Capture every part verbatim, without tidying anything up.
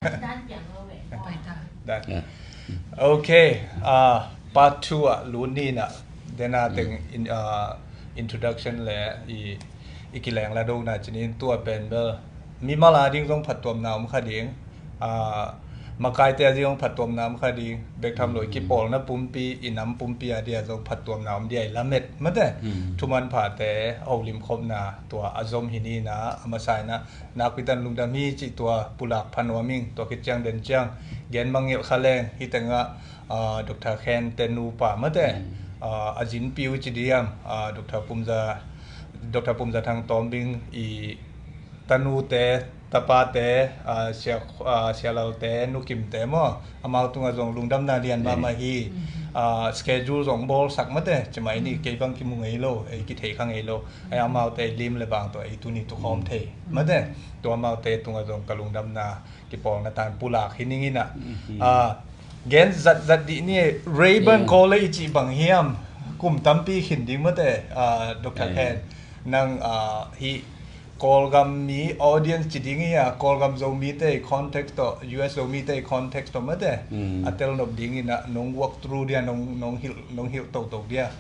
Dan piang lo ve. Pai ta. Dan. Ok. Ah, part two ah lut ni in ah, dena teng in, ah, introduction le i, i kileng la do na cinin tua pen bel mimal a ding zong phattuamna om kha ding. Ah, makaite a ding zong phattuamna om kha ding. Bek tham lo i kipawlna pumpi, i nam pumpi a dia zong phattuamna om dia i lamet mate. Thuman phate, holim khopna tua a zom hi ni in ah, a masa in ah nakpi tan lungdam hi cih tua pulak pha nuam ing. Tua khit ciang den ciang gen mangngilh kha leng hi tengah, ah, Doctor Khen te nupa mate, ah, a zinpiu ci diam, ah, Doctor Pumza, Doctor Pumza Thang Tawm Bing i tanute, tapate, ah, sia, ah, Sia Lalte, Nu Kimte maw, amau tungah zong lungdamna lian mahmah hi. Ah, schedule zong bawlsak mate, cimai ni kei bang kimu ngei lo, ei kithei kha ngei lo. Ei amaute lim le bang tawh ei tuni tukhawm thei mate. Tua amaute tungah zong ka lungdamna kipawlna tan pulak hi ning in ah. Ah, gen zatzat dih ni. Rayburn College i cih bang hiam? Kum tampi khin ding mate, ah, Doctor Khen. Nang, ah, hi Kawlgam mi audience ci ding hi a, Kawlgam Zomite i context tawh, U S Zomite i context tawh mate a telnop ding in ah nong walk through dia, nong, nong hilh, nong hilh toto dia.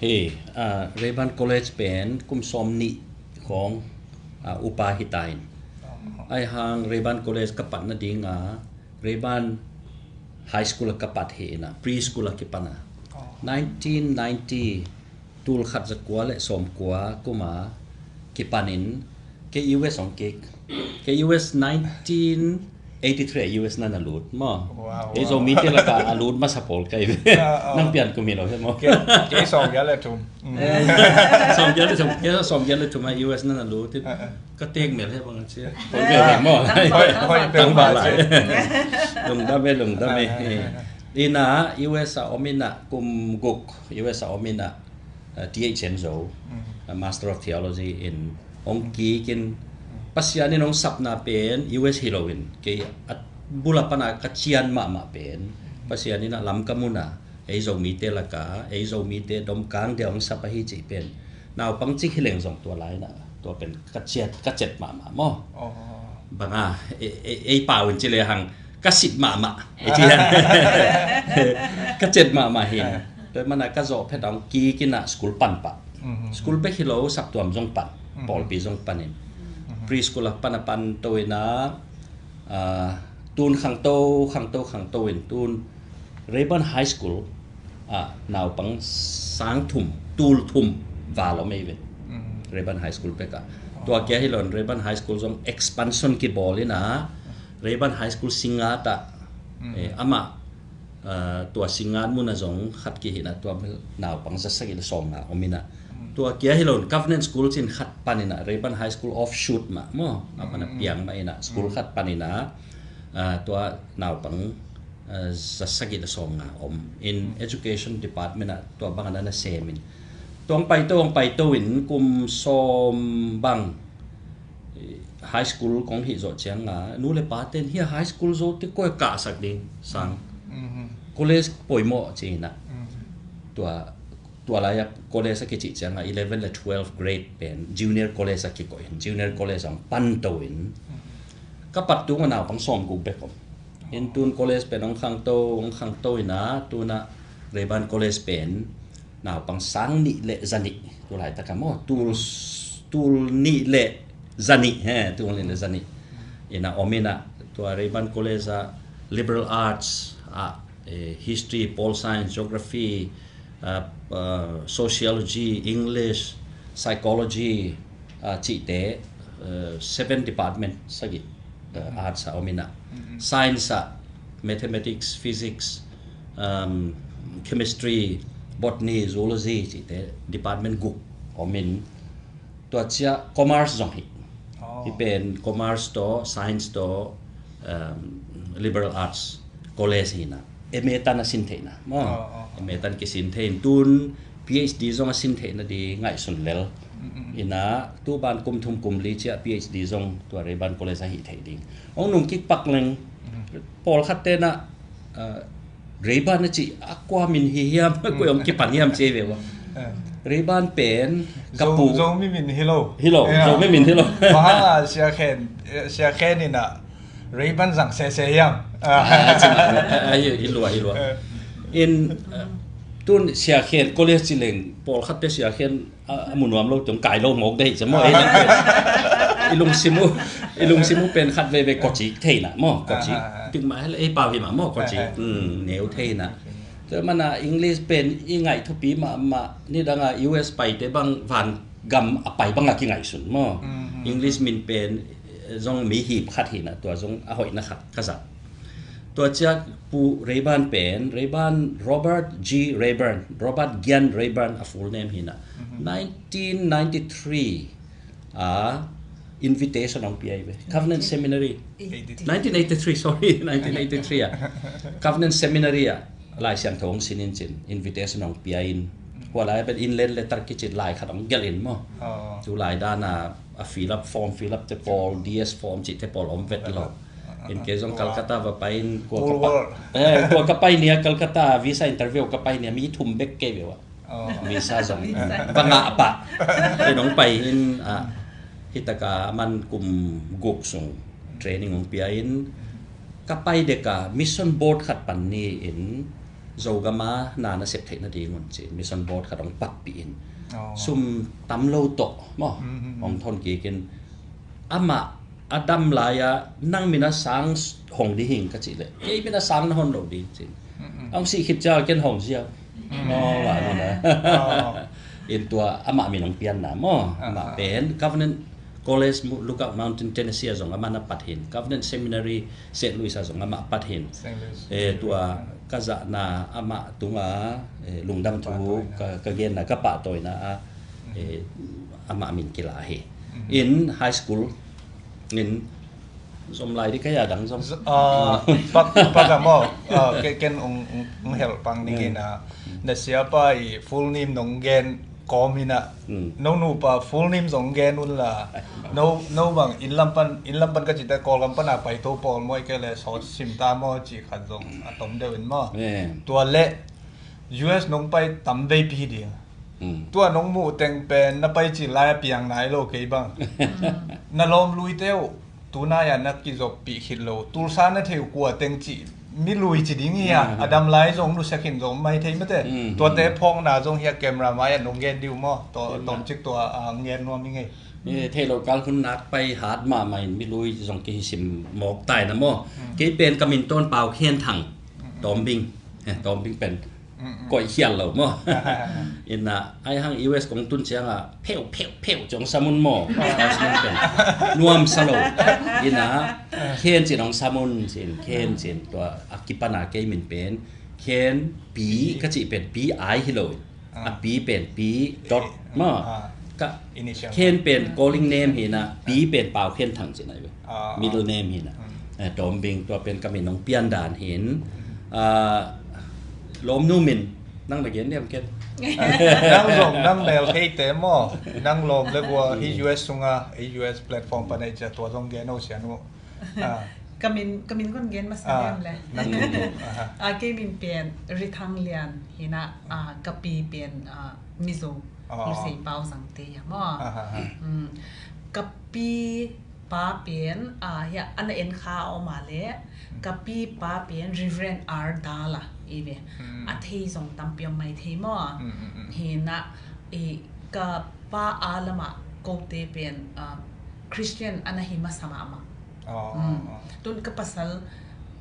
Hi, ah, Rayburn College pen kum sawm nih khawng, ah, upa hi ta in. Ai hang Rayburn College ka pat nading a, Rayburn High School a ka pat hi in ah, preschool a kipan a. Nineteen ninety, tul khat za kua le sawm kua kum a kipan in, kei U S hong kik. Kei U S nineteen eighty-three U S na na lut maw. Wow. Ei Zomite lakah a lut masa pawl ka hi ve. Nang pian kum hi lo hi maw. Kei, kei sawm giat le thum. Sawm giat le thum, kei sawm giat le thum a U S na na lut. Ka tek mel hi bang a cia. Hoi mel hi maw. Hoi, hoi peng ba cia. Lungdam e, lungdam e. Ina U S a om ina kum guk U S a om ina, uh, T H N zo, uh, Master of Theology in hong kik in, Pasian in hong sapna pen U S hi lo in, kei a bula pana ka cian mahmah pen Pasian in a lam ka muna, ei Zomite laka, ei Zomite domkang dia hong sap ahi cih pen naupang cik hi leng zong tua lai na, tua pen ka ciat, ka cet mahmah maw. Banga, ei, ei, ei pau in ci le hang ka sit mahmah, ei ci. Ka cet mahmah hi. Tua mana ka zawh phet a hong kik in a school pan pah. School bek hi lo, saptuam zong pan, pawlpi zong pan in. Preschool a pan a pan to in a, ah, tun khangto, khangto, khangto in tun Rayburn High School ah naupang sang thum, tul thum val om ei ve. Rayburn High School bek ah. Tua kia hi lo in Rayburn High School zong expansion kibawl in a, Rayburn High School Singngat ah, eh, amah, ah, tua Singngat mun a zong khat kihi in a, tua naupang za sagih le sawm nga om in a. Tua kia hi lo in Covenant School cin khat pan in a, Rayburn High School offshoot mah maw, a pan a piang mah in a, school khat pan in a, ah, tua naupang, ah, za sagih le sawm nga om in Education Department ah tua bang a na sem in. Tua hong paito, hong paito in kum sawm bang, eh, high school kong hih zawh ciang a, nu le pa ten hi a high school zo te koi kahsak ding sang. College poimawh ci in a. Tua, tua lai a college a kicih ciang a, eleven le twelve grade pen junior college a kikoih in, junior college a hong panto in. Ka pat tung a naupang sawm guk bek om. In tun college pen hong khangto, hong khangto in a, tun a Rayburn College pen naupang sang nih le za nih, tu laitak a maw, tul, tul nih le za nih, he, tul nih le za nih. In a om in a, tua Rayburn College a liberal arts a, eh, history, pol science, geography, ah, ah, sociology, English, psychology, ah, cihte, ah, seven department sagih, ah, arts a om in a. Science ah mathematics, physics, um, chemistry, botany, zoology cihte department guk om in, tua ciah commerce zong hi. Hi pen commerce tawh science tawh, um, liberal arts college hi in a. M A tan a sin theihna maw. M A tan kisin thei in tun P H D zong a sin theihna di ngaihsun lel. In a tu ban kum thum kum li ciah P H D zong tua Rayburn College a hih theih ding. Hong nung kik pak leng pawlkhat ten a, ah, Rayburn a cih a kua min hi hiam, koi hong kipan hiam ci ve ua. Rayburn pen ka pu. Zomi min hi lo. Hi lo, Zomi min hi lo. Mahang a Sia Khen, eh, Sia Khen in a, Ray-Ban zang sese hiam? Ah, cin, ah, ah, i, i lua, i lua. Eh. In, ah, tun Sia Khen college ci leng, pawlkhatte Sia Khen, ah, a mu nuam lo, tong kai lo mawk dei, ci maw, eh, i lungsim uh, i lungsim uh pen khat veve kawcik theina maw, kawcik. Ah, ah, ah. Tik mah hel, eh, pau hi mah maw, kawcik. Ah, ah. Hmm, neu theina. Tua mana English pen i ngaih thupi mahmah, nidanga U S paite bang van gam a pai banga kingaihsun maw. Mm, mm, English min pen, eh, zong mi hip khat hina, tua zong a hoihna khat ka zat. Tua ciak Pu Ray-Ban pen, Ray-Ban, Robert G Rayburn, Robert Gian Rayburn a full name hina. Mhm. Nineteen ninety-three a invitation hong pia hi ve. Covenant Seminary. Eighty. Nineteen eighty-three, sorry, nineteen eighty-three a Covenant Seminary a Lai Siangtho hong sin in cin, invitation hong pia in. Hua lai pen inland letter kici lai khat hong gelh in maw. Oh. Tu lai dan a, a fill up form, fill up te pawl, D S form cih te pawl om vet lo. In kei zong Calcutta va pai in, kua ka pai, eh, kua ka pai nia, Calcutta visa interview ka pai nia, mi thum bek kei ve ua. Oh. Visa zong. Visa. Banga apa. Ei nong pai in, ah, hitaka man kum guk sung training hong pia in, ka pai deka mission board khat pan ni in, Zogama na na sep theihna dingun ci mission board khat hong pakpih in. Oh. Sum tam lo tawh maw. Mm, mm, mm. Hong thon kik in, amah a dam lai-a nang min a sang hong ding hing ka cih leh, kei min a sang na hon lo ding cin. Mm, mm. Hong sih khit ciang ken hong ziau. Mm. Oh, wah, ni na. Oh. In tua amah min hong pianna maw. Ah, amah pen Covenant College Lookout Mountain, Tennessee a zong amah na pat hin. Covenant Seminary, Saint Louis a zong amah pat hin. Saint Louis. Eh, tua ka zahna amah tunga, eh, lungdam thu ka, ka genna, ka pahtawina a, eh, amah min kila hi. Mm. In high school in zom lai di ka ya dang zom. Z-, ah, pak, pak a maw. Ah, ke-, ken ung, ung, ung hel pang ding in a. Mm. Na siapa i full name nong gen kawm in a. Mm. No nupa full name zong gen un la. No, no bang inn lam pan, inn lam pan ka cite Kawlgam pan a paito pawl maw, i ke le sawt sim ta maw ci khat zong a tom deuh in maw. Eh. Tua le U S nong pai tam veipi ding. Mm. Tua nong muh teng pen na pai cil lai a piang nai lo kei bang. Mm. Na lawm lui teuh. Tunai a na kizoppih khit lo. Tulsa na thei uh kua teng cih mi lui ci ding hi a. Mm. A dam lai zong nusia khin zong mai thei mate. Mm. Tuate phawkna zong hi a camera mai a nong gen dih uh maw. Tua, mm, tomcik tua, ah, ngen nuam hi ngei. Eh, thei lo kal hun nak pai hat mahmah in mi lui zong kihisim mawk tai na maw. Mm. Kei pen ka min tawn Pau Khen Thang. Mm, mm. Tawmbing. Eh, Tawmbing pen. Mm, mm. Koih khial lo maw. Ina, ai hang U S kong tun cianga pheu, pheu, pheu ciang samun maw. Nuam sa lo. Ina, Khen cin hong samun cin, Khen cin tua a kipana kei min pen Khen Pi ka cih pen Pi ai hi lo. Ah. A Pi pen Pi dot maw. Ah. Ka initial. Khen pen calling name hi na, Pi pen Pau Khen Thang cin ai ve. Ah, middle name hi na. Mm. Eh, Tawmbing tua pen ka min hong pian dan hin. Mm. Ah, lawmnu min, nang na gen diam ken? Nang zong, nang mel thei te maw. Nang lawm le gua hi U S sunga, hi U S platform pan ei cia tua zong gen o sia nu. Ah. Ka min, ka min kon gen masa diam le. Nang gen tu. Aha. Ah, kei min pen Ri Thang Lian hi na, ah, ka pi pen, ah, Mizo. Ah. Lusei Pau Zangte hi a maw. Aha, aha. Mm. Ka pi pa pen, ah, hi a, ana en kha a om a le, mm, ka pi pa pen Reverend R Dala i ve. Mm. A thei zong tampi om mai thei maw. Mm, mm, mm. Hi na, i, ka pa a lama kote pen, ah, Christian ana hi masa mahmah. Oh, mm, oh. Tun ka pasal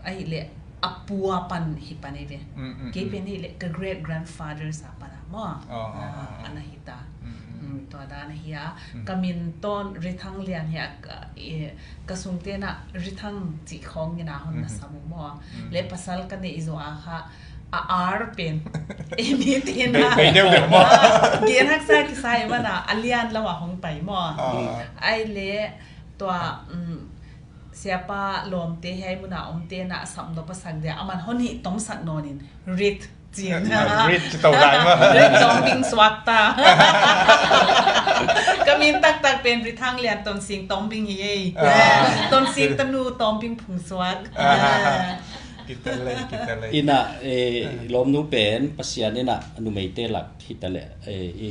ahih leh a pu a pan hi pan i ve. Mm, mm, kei pen ahih leh ka great grandfathers a pan a maw. Oh, oh, ah, oh, oh. Ana hi ta. Mm, mm. Mm, tua dan ahi a. Mm. Ka min tawn Ri Thang Lian hi a, ka, i, ka sungte na Ri Thang cih khawng in a hon na sam uh maw. Mm. Le pasal ka neih zawh a kha a R pen. E mi te na. Bei, bei deuh deuh maw. Ah, gen haksa kisai man a, a lian lam a hong pai maw. Ah. Ai le tua, mm, siapa lawmte hiai muna omte na a sapnop a sak dia, aman hon hih tomsak nawnin Rit cin. Rit ci to lai maw. Rit Tawmbing suak ta. Ka min taktak pen Ri Thang Lian Tonsing Tawmbing hi ei. Ah. Tonsing tanu Tawmbing phung suak. Ah. Kitel lei, kitel lei. Ina, eh, lawmnu pen Pasian ina numeite lak hita le, eh, i,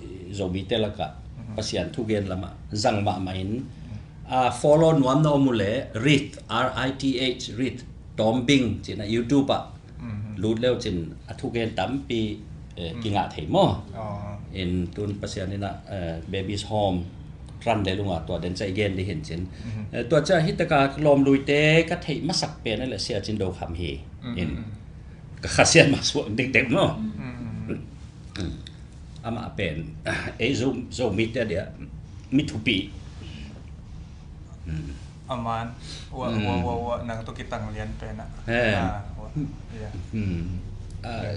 i Zomite laka, mhm, Pasian thugen lama zang mahmah in, mhm, a follow nuam na om uh leh Rith, R I T H, Rith Tawmbing cih na YouTube ah lut le uh cin a thugen tampi kingah thei maw? In tun Pasian in ah Babies' Home run le lungah tua den ciang i gen dih hi in cin. Tua ciang hi taka lawmluite ka theih masak pen a le Sia Cin Do Kham hi in, ka Kha Sian mah suak dikdek maw? Amah pen ei Zo, Zomite a dia mi thupi. Aman, wa, wa, wa, wa, nang tu kitang lian pen ah.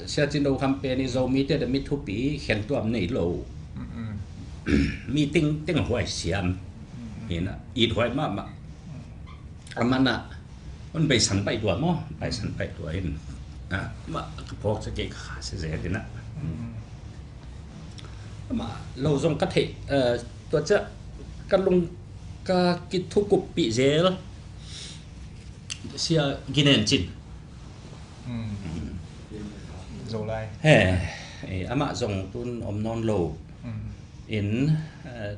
Sia Cin Do Kham pen i Zomite a dia mi thupi, khen tuam nei lo. Mi ting ting huai siam. Hi na, it huai mahmah. Aman ah un beisan paih tua maw? Beisan paih tua in. Amah ka phawk cia kei ka kha sia zel in ah. Amah lo zong ka theih, tua ciang ka lung ka kithukuppih zel Sia Ginen Cin. Zolai. He, amah zong tun om nawn lo. In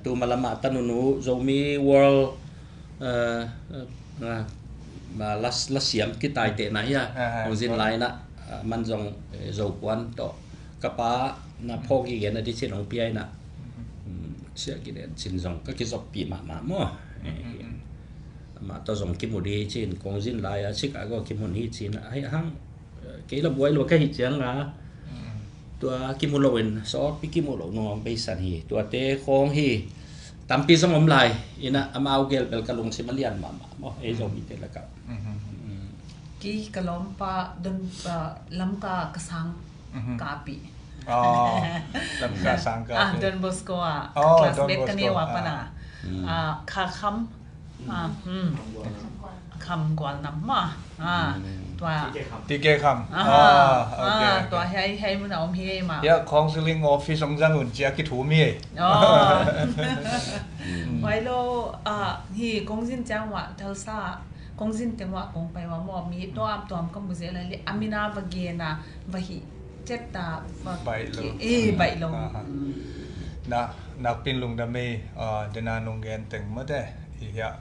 tu malam ah tanunu Zomi World la, la siam kitaitehna hi a, hong zin lai in ah, man zong Zopuan tawh ka pa na phawk i gen a dih cin hong pia in ah. Sia Ginen Cin zong ka kizoppih mahmah maw? Amah tawh zong kimu dih cin kong zin lai a Chicago kimu hi cin a, ahi hang kei la buai lua ka hih ciang a tua kimu lo in sawtpi kimu lo nung hong beisan hi. Tuate khawng hi tampi zong om lai in ah, amau gel bel ka lungsim a lian mahmah maw, ei Zomite lakah. Kei ka lawmpa Don, Lamka ka sang kapih. Lamka sang kapih. Don Bosco ah classmate ka nei uh a pan a, Kha Kham. Kham Gual Nam mah. Tua T K Kham. Tua hei hei mun a om hi mah. Ya, counseling office ong zang un cia kithum hi. Huai lo hi kong zin ciang wah Tulsa kong zin teng wah kong pai wah maw, mi tuam tuam ka mu zel a leh a min a va gen a va hih cet a va baih lo. Baih lo. Na, nakpin lungdam ei, dena nong gen teng mate. Hi hiah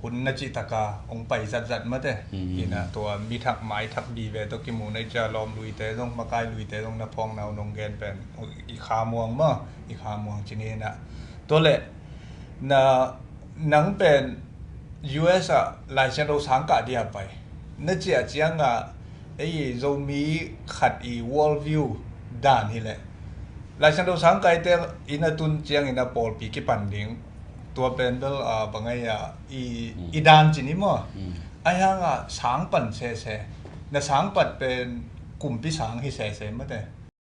hun na cih taka ong pai zatzat mate. Hi na tua mi thak mai thak vive tawh kimu na i cia lawm luite zong makai luite zong na phawng na uh nong gen pen i kha muang maw, i kha muang cin hi na. Tua leh na nang pen U S ah Laisiangtho sang kah dia pai na ciah ciangah ei Zomi khat i world view dan hileh Laisiangtho sang kaite in a tun ciangin a pawlpi kipan ding tua pen bel bangai ah i, i dan cin hi maw? Ahi hangah sang pan sese na sang pat pen kumpi sang hi sese mate.